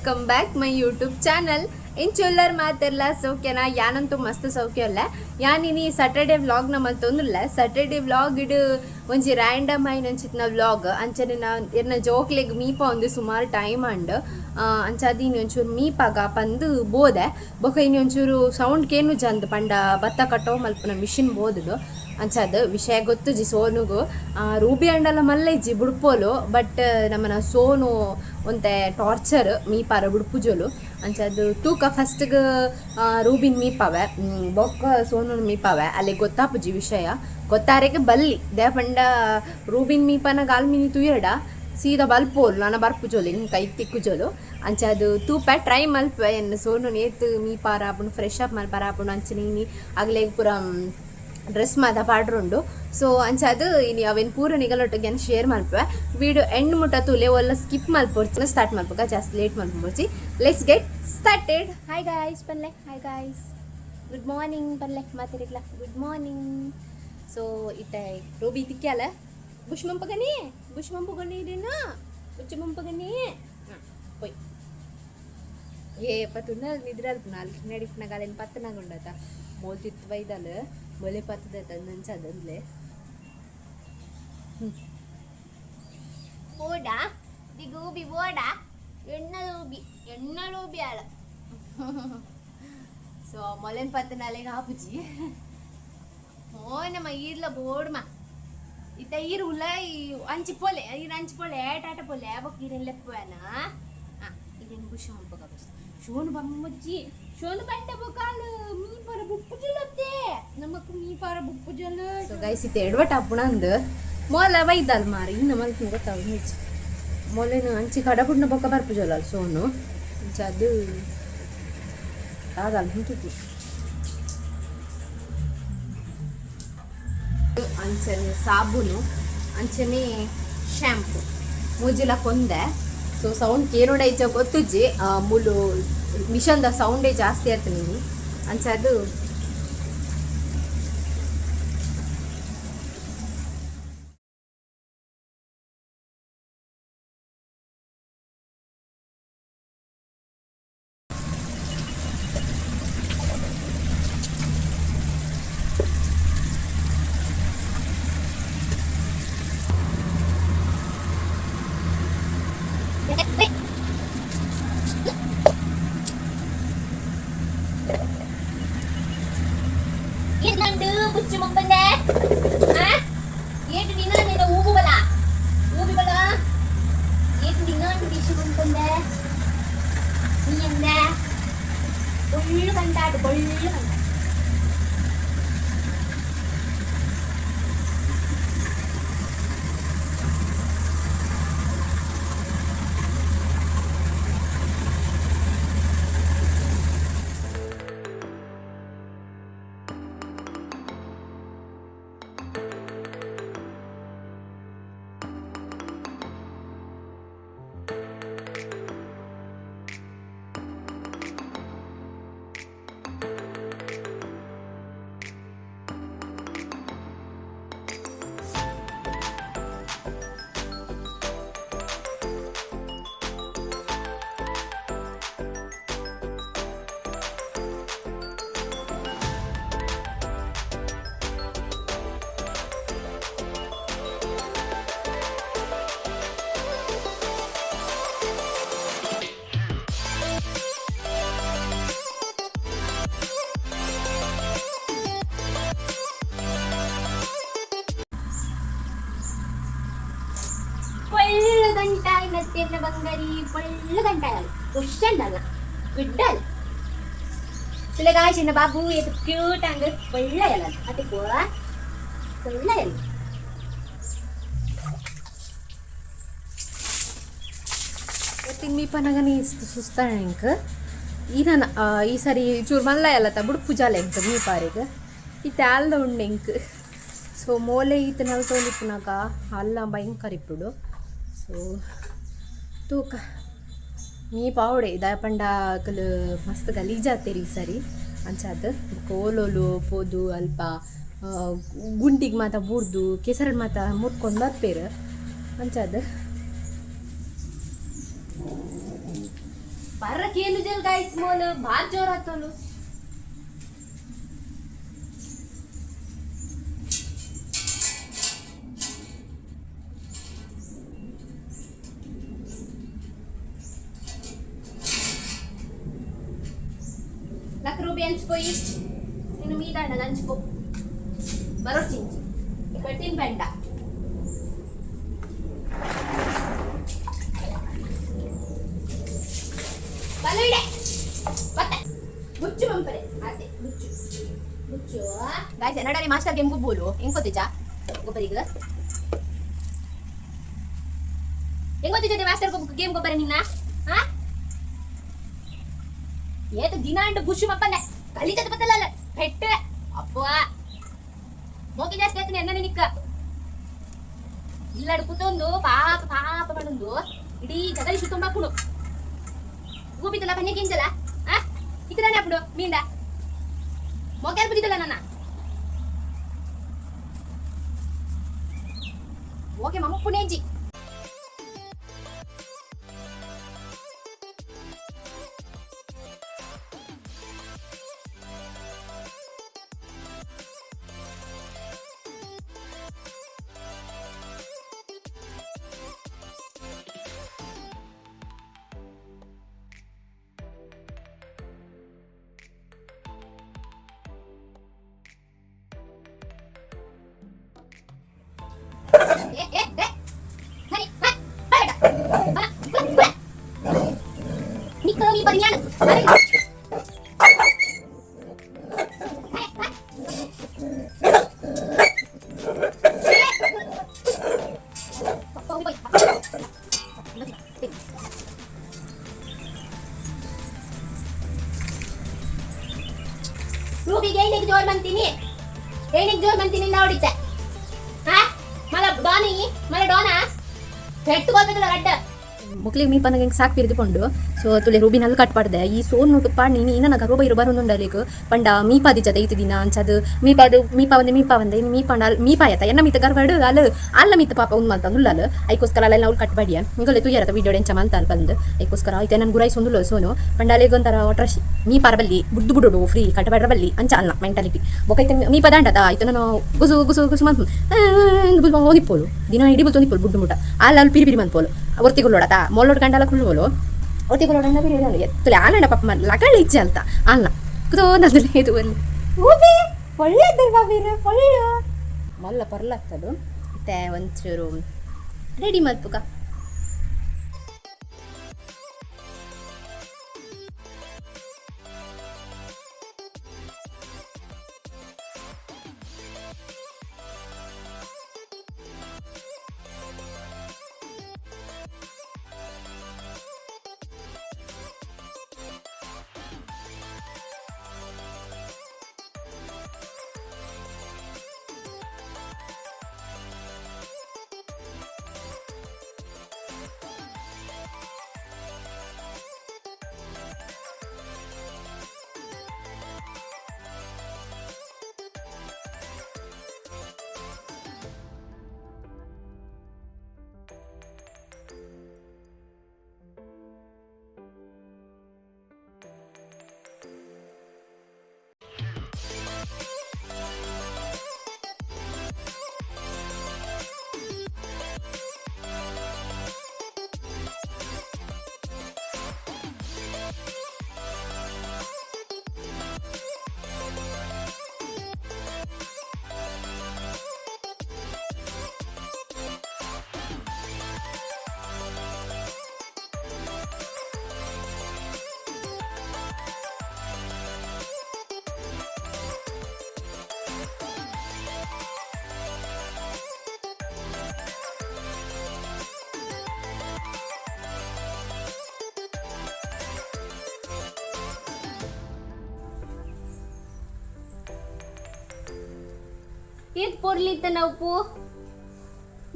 Welcome back my YouTube channel. ಇಂಚೊಲ್ಲರ್ ಮಾತೆರ್ಲ ಸೌಖ್ಯನ? ಯಾನಂತೂ ಮಸ್ತ್ ಸೌಖ್ಯ ಅಲ್ಲ. ಯಾನ್ ಇನಿ ಸ್ಯಾಟರ್ಡೆ ವ್ಲಾಗ್ ನ ಮಲ್ತೊಂದುಲ್ಲ. ಸ್ಯಾಟರ್ಡೆ ವ್ಲಾಗ್ ಇಡ್ ಒಂಜಿ ರ್ಯಾಂಡಮ್ ಆಯಿನಂಚಿತ್ತಿನ ವ್ಲಾಗ್. ಅಂಚನೆ ನಾ ಎನ್ನ ಜೋಕ್ಲೆಗ್ ಮೀಪ ಒಂದು ಸುಮಾರು ಟೈಮ್ ಅಂಡ್ ಅಂಚಾದ್ ಇನಿ ಒಂಚೂರು ಮೀಪಾಗ ಪಂದ್ ಬೋದೆ. ಬೊಕ ಇನಿ ಒಂಚೂರು ಸೌಂಡ್ ಕೇನು ಜಂದ್ ಪಂಡ ಭತ್ತ ಕಟಾವು ಮಲ್ಪುನ ಮಿಷಿನ್ ಬೋದುಡು. ಅಂಚಾದ್ ವಿಷಯ ಗೊತ್ತುಜಿ ಸೋನುಗು. ರೂಬಿ ಅಂಡಲ ಮಲ್ಲೆಜ್ಜಿ ಬುಡ್ಪೋಲು, ಬಟ್ ನಮ್ಮನ ಸೋನು ಒಂತೆ ಟಾರ್ಚರ್, ಮೀಪಾರ ಬುಡ್ಪುಜೋಲು. ಅಂಚಾದ್ ತೂಕ ಫಸ್ಟ್ಗ್ ರೂಬಿನ್ ಮೀಪಾವೆ, ಬೊಕ್ಕ ಸೋನು ಮೀಪಾವೆ. ಅಲ್ಲಿ ಗೊತ್ತಾಪುಜಿ ವಿಷಯ, ಗೊತ್ತಾರೆಗೆ ಬಲ್ಲಿ they ಪಂಡ ರೂಬಿನ್ ಮೀಪನ ಗಾಲ್ಮಿನಿ ತುಯಡ ಸೀದಾ ಬಲ್ಪೋಲು, ನನ ಬರ್ಪುಜೋಲು, ಹಿಂಗೆ ಕೈ ತಿಕ್ಕುಜೋಲು. ಅಂಚಾದ್ ತೂಪ ಟ್ರೈ ಮಲ್ಪೆ ಎನ್ನ ಸೋನು ಏತ್ ಮೀಪಾರ ಆಪುಂಡು, ಫ್ರೆಶ್ ಅಪ್ ಮಲ್ಪಾರ ಆಪುಂಡು. ಅಂಚನೆ ಇನಿ ಅಗ್ಲೆಗ್ ಪೂರ ಡ್ರೆಸ್ ಮಾತ ಪಾಡ್ರುಂಡು. ಸೊ ಅಂಚಾದ್ ಇನಿ ಅವೆನ್ ಪೂರ ನಿಗಲೊಟ್ಟಿಗೆ ಶೇರ್ ಮಲ್ಪುವೆ. ವಿಡಿಯೋ ಎಂಡ್ ಮುಟ್ಟ ತೂಲೆ, ಒಲ್ಲ ಸ್ಕಿಪ್ ಮಲ್ಪೊರ್ಚಿ. ಸ್ಟಾರ್ಟ್ ಮಲ್ಪುಗ, ಜಾಸ್ತಿ ಲೇಟ್ ಮಲ್ಪೊರ್ಚಿ. Let's get started. Hi guys ಪನ್ಲೆ, hi guys, good morning ಪನ್ಲೆ ಮಾತೆರೆಗ್ಲ, good morning. So ಇತ್ತೆ ರೋಬಿ ತಿಕ್ಕ್ಯಾಲ. ಬುಷ್ ಮಂಪಗನೇ, ಬುಷ್ ಮಂಪಗನೇ, ಇದೇನಾ ಬುಚ್ಚ ಮಂಪಗನೇ ಪೊಯ್. ಏ ಪತ್ತುನ ನಿದ್ರೆ ಅಲ್ಪ ನಾಲ್ಕು ನಡಿಪುನ ಗಾಲಿನ ಪತ್ತನಾಗ ಉಂಡತ ಮೋಲ್ ತಿತ್ತು ಬೈದಲ್ ಮೊಲೆ ಪತ್ತದ ನಂಚದಂದ್ಲೆ. ಬೋಡಾ ದಿಗೂಬಿ ಬೋಡಾ ಎಣ್ಣಲೂಬಿ ಎಣ್ಣಲೂಬಿ ಆಳ. ಸೊ ಮೊಲೆನ್ ಪತ್ತನಾಲೆಗ್ ಆಪುಜಿ. ಓ ನಮ್ಮ ಈರ್ಲ ಬೋಡ್ಮ. ಇತ್ತ ಈರ್ ಉಲ್ಲ ಅಂಚಿ ಪೋಲೆ, ಈರ್ ಅಂಚಿ ಪೋಲೆ, ಟಾಟ ಪೋಲೆ. ಬೊಕ್ಕ ಈರೆನ್ ಲೆಪ್ಪುವೆನ. ಇದೇನು ಖುಷಿ ಮಲ್ಪಗ ಬಸ್. ಶೋನು ಬಮ್ಮಜ್ಜಿ, ಶೋನು ಬಂಡ ಬೊಕಾಲ್ ಮೀ ಪರ ಬುಪ್ಪುಜಲತ್ತೆ ನಮಕ್ ಮೀ ಪರ ಬುಪ್ಪುಜಲ. ಸೊ ಗೈಸ್, ಇತ್ತೆ ಎಡವಟ್ ಆಪುಣಂದು ಮೋಲ ಬೈದಲ್ ಮಾರಿ ಇನ್ನ ಮಲ್ಪು ಗೊತ್ತಾವು ನಿಜ. ಮೊಲೆನ ಅಂಚಿ ಕಡಬುಡ್ನ ಬೊಕ್ಕ ಬರ್ಪುಜಲ ಸೋನು. ಅಂಚ ಅದು ಆಗಲ್ಲ ಹುಂಚುಕು. ಅಂಚನೆ ಸಾಬೂನು, ಅಂಚನೆ ಶ್ಯಾಂಪು ಮೂಜಿಲ ಕೊಂದೆ. ಸೊ ಸೌಂಡ್ ಕೇನೋಡ ಇಜ್ಜ ಗೊತ್ತುಜ್ಜಿ, ಮುಲು ಮಿಷನ್ದ ಸೌಂಡೇ ಜಾಸ್ತಿ ಆಯ್ತು ನೀವು. ಅಂಚಾದು ఏంటండు బుచ్చి ముంపందే? ఏంటి నిన్న నేను ఊగుబల ఊబిబల? ఏంటి నిన్న డిష్ ముంపందే? నీ ఎందా ఒళ్ళు కంటాడు, ఒళ్ళు కంటాడు. పొళ్ళు గంటాయి నత్తెన్న బంగారి, పొళ్ళు గంటాయాలి కుషండಲ್ಲ ಬಿಡ್ಡಲ್. ಸುಲೆಗಾಯ್ ಚಿನ್ನ ಬಾಬು ಎದು ಕ್ಯೂಟ್ ಹಂಗ ಒಳ್ಳೆಯಲ್ಲ ಅದಕ್ಕೂ ಒಳ್ಳೆಯಲ್ಲ. ತಿಮ್ಮಿ ಪನಗನಿ ಸುಸ್ತಾಣ ಇಂಕ್ ಈ ನನ್ನ ಈ ಸರಿ ಚೂರು ಮಲ್ಲ ಎಲ್ಲ ಬುಡ್ಪು ಜಾಲ ಇಂಕ್ ಮೀಪಾರಿಗ್ ಇತ್ತೆ ಅಲ್ದ ಉಂಡು ಇಂಕ್. ಸೊ ಮೋಲೆ ಈತ ನಲ್ತೊಂದಿಪ್ಪುನಗ ಅಲ್ಲ ಭಯಂಕರ ಇಪ್ಪುಡು. ಸೊ ತೂಕ ಮೀ ಪಾವಡೆ ದಾಯೆ ಪಂಡ ಅಕುಲು ಮಸ್ತ್ ಗಲೀಜಾತೆರ್ ಈ ಸರಿ. ಅಂಚಾದ್ ಕೋಲೋಲು ಪೋದು ಅಲ್ಪ ಗುಂಡಿಗ್ ಮಾತ ಬೂರ್ದು ಕೆಸರಡ್ ಮಾತ ಮುರ್ಕೊಂದು ಬರ್ಪೆರ್. ಅಂಚಾದ್ ಪರ್ರ ಕೇನು ಜಲ್ ಗಾಯ್ಸ್ ಮೋಲ್ ಬಾರ್ ಜೋರ್ ಆತೋಲು. ಲಕ್ ರೂಬಿ ಹಂಚ್ಕೋಯಿ, ನೀನು ಮೀದಾಂಡ ಹಂಚ್ಕೋ ಬರೋ ಚಿಂಚಿ ಕಟ್ಟಿನ ಬೆಂಡ. ಬಲು ಇಡೆ ಬತ್ತೆ ಬುಚ್ಚು ಮಂಪರೆ ಆತೆ ಬುಚ್ಚು ಬುಚ್ಚು. ಗಾಯ್ಸ್, ಎನ್ನಡನೆ ಮಾಸ್ಟರ್ ಗೇಮ್ ಗುಬ್ಬೋಲು ಹೆಂಗ್ ಗೊತ್ತಿಚ್ಚಾ ಗೊಬ್ಬರಿಗ? ಹೆಂಗ್ ಗೊತ್ತಿದ್ದೆ ಮಾಸ್ಟರ್ ಗೇಮ್ ಗೊಬ್ಬರ ನಿನ್ನ? ಹಾ, ಏತು ದಿನ ಅಂಡು ಬುಷು ಮಪ್ಪಂದೆ ಕಲಿತದ ಬತ್ತಲ್ಲ ಪೆಟ್ಟು ಅಪ್ಪ ಮೋಕೆ ಜಾಸ್ತಿ ಆಯ್ತು ಎನ್ನನೆ ನಿಕ್ಕ. ಇಲ್ಲಾಡು ಕೂತೊಂದು ಪಾಪ ಪಾಪ ಪಡೊಂದು ಇಡೀ ಜಗಲಿ ಶುತ್ತೊಂಡು ಅಪ್ಪುಡು ಗೂಬಿತಲ್ಲ ಪನ್ನೆ ಗಿಂಜಲ. ಆ ಇತ್ತದಾನೆ ಅಪ್ಪುಡು ಮೀಂದ ಮೋಕೆ ಬುದ್ದಿತಲ್ಲ ನನ್ನ ಓಕೆ ಮಮ್ಮ ಪುಣೇಜಿ. ಏ ಏ ಏ ಸರಿ ಬಾ ಬೇಡ ಬಾ ಬಾ ನಿಕ್ಕ ನೀ ಬರಿಯಾನ ಅರೆ. ರೂಬಿಗೆ ಏನಕ್ಕೆ ಜೋರ್ ಬಂತೀನಿ, ಏನಕ್ಕೆ ಜೋರ್ ಬಂತೀನಿ ಹೊಡಿತೆ. ಹಾ ಮಲ ಡಾನಿ ಮಲ ಡಾನಾ ಪೆಟ್ಟು ಕೊಲ್ಬೇಕಲ್ಲ ರಡ್ಡ. ಮುಕ್ಲಿಗೆ ಮೀ ಪನ್ನಗ ಸಾಕು ಪಿರಿದುಕೊಂಡು ಸೊ ತುಲೆ ರೂಬಿನಲ್ಲಿ ಕಟ್ ಪಾಡ್ದೆ ಈ ಸೋನ್ ನೋಟು ಪಾಡ್ ನೀನು ಇನ್ನ ಗರ್ಭ ಇರು ಬರೋದುಂಡಲಿಕ್ ಪಂಡ ಮೀಪಾದಿ ಜತೆ ಇತ್ತು ದಿನ ಅಂಚದು ಮೀಪಾದು ಮೀಪಾ ಒಂದೆ ಮೀಪಾ ಒಂದೆ ಮೀಪಾಂಡ ಮೀಪಾಯತ ಎನ್ನ ಮೀತ ಗರ್ಭಡು ಅಲ್ಲ ಅಲ್ಲ ಮೀತ ಪಾಪ ಉಂದು ಮಲ್ತ ಉಳ್ಳಲು ಐಕೋಸ್ಕರ ಅಲ್ಲೆಲ್ಲ ಅವ್ಳು ಕಟ್ ಬಾಡಿಯ ನಿಗಲೆ ತುಯ್ಯರತ ವಿಡಿಯೋ ಎಂಚ ಮಲ್ತ ಅಲ್ಪ ಬಂದು ಐಕೋಸ್ಕರ ಐತೆ ನನ್ನ ಗುರಾಯಿ ಸೊಂದುಲ್ಲ ಸೋನು ಪಂಡ ಅಲ್ಲಿಗೆ ಒಂಥರ ಒಟ್ರಶಿ ಮೀಪಾರ ಬಲ್ಲಿ ಬುಡ್ಡು ಬುಡುಡು ಫ್ರೀ ಕಟ್ಟಬೇಡ್ರ ಬಲ್ಲಿ ಅಂಚ ಅಲ್ಲ ಮೆಂಟಾಲಿಟಿ ಬೊಕೈತೆ ಮೀಪ ದಾಂಡದ ಆಯ್ತು ನಾನು ಗುಸು ಗುಸು ಗುಸು ಮನ್ಪು ಓದಿಪ್ಪೋಲು ದಿನ ಇಡೀ ಬುಲ್ ತೊಂದಿಪ್ಪೋಲು ಬುಡ್ಡು ಮುಟ ಅಲ್ಲ ಅಲ್ಲಿ ಪಿರಿ ಪಿರಿ ಮನ್ಪೋಲು ಒರ್ತಿಗುಳ್ಳೋಡತ ಮೊಳ್ಳೋಡ್ ಕಂಡಲ ಕುಳ್ಳುವೋಲು ಒರ್ತಿಗುಳ್ಳೋಡಂಡ ಪಿರಿ ಎತ್ತಲೆ ಆಲಂಡ ಪಾಪ ಲಗಳ ಇಚ್ಛೆ ಅಂತ ಅಲ್ಲ ಕುದೋ ನದಲ್ಲಿ ಇದು ಬಲ್ಲಿ ಊಬಿ ಒಳ್ಳೆದರ್ ಬಾಬೀರ ಒಳ್ಳೆ ಮಲ್ಲ ಪರ್ಲಾಗ್ತದು ಮತ್ತೆ ಒಂಚೂರು ರೆಡಿ ಮಲ್ಪುಕ. ಏತ್ ಪೊರ್ಲಿತ್ತನ ಉಪ್ಪು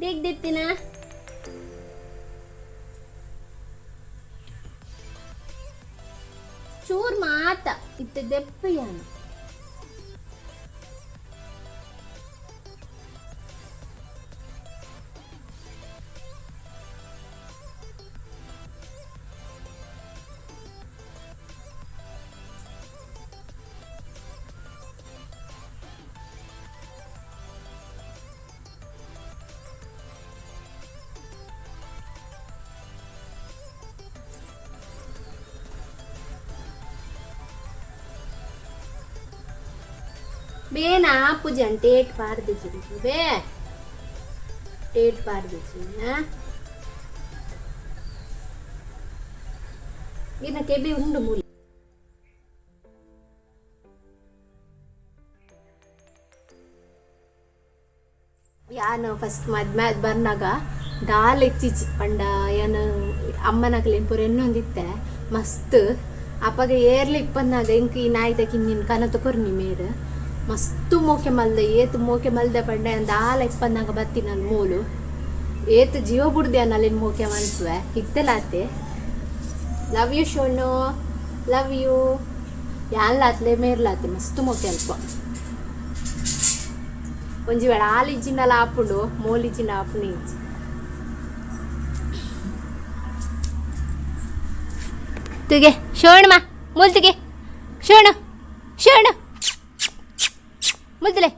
ದೇಗ್ದೆತ್ತಿನ ಚೂರ್ ಮಾತ ಇತ್ತ ದೆಪ್ಪಯಾನ. ಬೇನ ಪೂಜನ್ ಟೇಟ್ ಪಾರ್ದಿಜಿ ಬೇ ಟೇಟ್ ಪಾರ್ದಿಜಿ. ಇನ್ನ ಕೆಬಿ ಉಂಡು ಮೂಲ. ಯಾನು ಫಸ್ಟ್ ಮದ್ಮೆ ಆದ್ ಬರ್ನಾಗ ದಾಲ್ ಎತ್ತಿಜಿ ಪಂಡ ಯಾನು ಅಮ್ಮನಕಲೇನು ಪೂರ ಎನ್ನೊಂದಿತ್ತೆ ಮಸ್ತ್. ಅಪಗ ಏರ್ಲಿ ಇಪ್ಪನ್ನಾಗ ಇಂಕ್ ಈ ನಾಯಿದ ಕಿನ್ನಿನ್ ಕನತ ಕೊರ್ನಿ ಮೇರ್ ಮಸ್ತ್ ಮೋಕೆ ಮಲ್ದೆ, ಏತ್ ಮೋಕೆ ಮಲ್ದೆ ಪಂಡ ದಾಲ ಇಪ್ಪನ್ನಾಗ ಬತ್ತಿನಲ್ ಮೂಲು ಏತ್ ಜೀವ ಬುಡ್ದೆ ಅಲ್ಲಿನ ಮೋಕೆ ಮನ್ಪುವೆ ಇತ್ತೆಲಾತೆ. Love you Shonu, love you. ಯಾನ್ಲಾತ್ಲೆ ಮೇರ್ಲಾತೆ ಮಸ್ತ್ ಮೋಕೆ ಅಲ್ಪ. ಒಂಜಿ ವೇಳೆ ಆಲಿಜ್ಜಿಂಡಲ ಆಪುಂಡು, ಮೋಲಿಜ್ಜಿಂಡ ಆಪುಂಡು ಇಜ್ಜಿ. ತುಗೆ ಶೋಣಮ್ಮ ಮೂಲ್ತಿಗೆ ಶೋಣು ಶೋಣು ಮುಲ್ತಲೆ.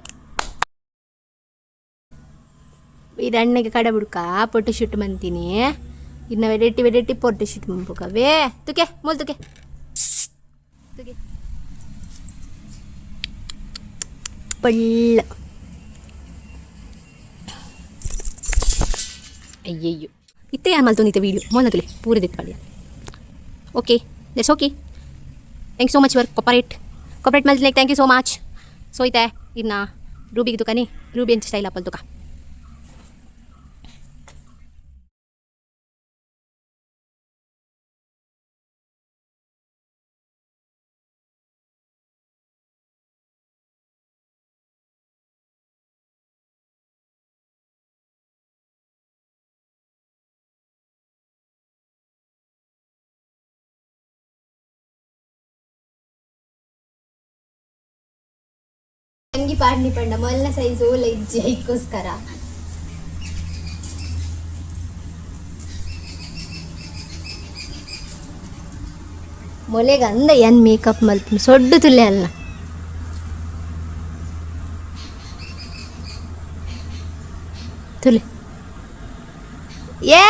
ಈ ಅಣ್ಣಗೆ ಕಡೆ ಬುಡ್ಕ ಪೊಟ್ಟು ಶೂಟ್ ಮಂತೀನಿ. ಇನ್ನ variety variety photo shoot ಮಂಪುಕವೇ. ತುಕೆ ಮೂಲ್ ತುಕೆ ತುಗೆ ಪಳ್ಳ. ಅಯ್ಯಯ್ಯೋ, ಇತ್ತೆ ಯಾರು ಮಲ್ತೊಂದಿತ್ತೆ ವೀಡಿಯೋ ಮೋಲ್ನತುಲೆ ಪೂರ ದಿತ್ಪಾಳಿಯ. Okay, that's okay. Thank you so much for cooperate cooperate ಮಲ್ತ್. Thank you so much. So ಇತ್ತೆ ಇನ್ನ ರೂಬಿಗೆ ದುಕಾನಿ ರೂಬಿ ಅಂತ ಸ್ಟೈಲ್ ಆಪಲ್ ತುಕ. ಅಂಗಿ ಪಾಡ್ನಿ ಪಂಡ ಮೊದಲನೇ ಸೈಜ್ ಓಲ ಇಜ್ಜಿ ಐಕ್ಕೋಸ್ಕರ. ಮೊಲೆಗೆ ಅಂದ ಏನ್ ಮೇಕಪ್ ಮಲ್ಪುನು ಸೊಡ್ಡು ತುಲ್ಲೆ ಅಲ್ಲ. ತುಲೆ ಏ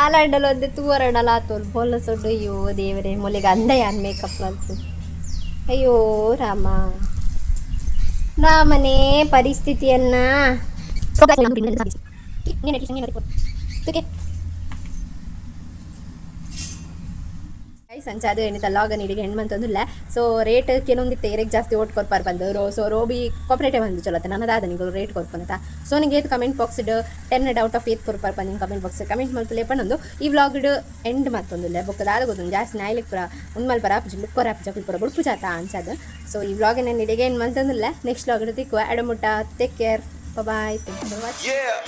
ಆಲಂಡಲ ಒಂದು ತೂವರಣಲ ಆತೋಲ್ ಬೊಲ್ಲ ಸೊಡ್ಡು. ಅಯ್ಯೋ ದೇವರೇ, ಮೊಲೆಗೆ ಅಂದ ಯಾನ್ ಮೇಕಪ್ ಮಲ್ಪು. ಅಯ್ಯೋ ರಾಮ ರಾಮನೇ ಪರಿಸ್ಥಿತಿಯನ್ನ. ಸಂಚಾದ ಏನಿತ್ತ ಲಾಗ ನೀಡಿಗೆ ಹೆಣ್ಮಂತಂದಿಲ್ಲ. ಸೊ ರೇಟ್ ಕೆಲವೊಂದಿತ್ತು ಏರಿಗೆ ಜಾಸ್ತಿ ಓಟ್ ಕೊರ್ಪಾರ್ ಬಂದರು. ಸೊ ರೋಬಿ ಕೋಪರೇಟಿವ್ ಬಂದು ಚಲೋ ನನ್ನದಾದ ನೀವು ರೇಟ್ ಕೊರ್ಪಂತ. ಸೊ ನಿಂಗೆ ಏತ್ comment box 10 out of ಏತ್ ಕೊರ್ಪಾರ್ ಬಂದು comment box comment ಮಲ್ಪಲೆ ಪನ್ನೊಂದು. ಈ ವ್ಲಾಗ್ ಎಂಡ್ ಮತ್ತೊಂದಿಲ್ಲ ಬೊಕ್ಕದಾದ ಗೊತ್ತೊಂದು ಜಾಸ್ತಿ ನಾಯ್ಲಿಕ್ ಪುರ ಉಣ್ಮಲ್ ಪರ ಆಪುಜಿ ಲುಕ್ಕೊರ ಆಪುಜಿ ಪುರ ಬುಡ್ಪು ಜಾತ ಅಂಚಾದ. ಸೊ ಈ ವ್ಲಾಗ್ ನಾನು ಇಡಿಗೆ ಎಂಡ್ ಮಂತಂದಿಲ್ಲ. ನೆಕ್ಸ್ಟ್ ವ್ಲಾಗ್ ತಿಕ್ಕುವ ಎಡಮುಟ್ಟ. Take care, bye, thank you for watching.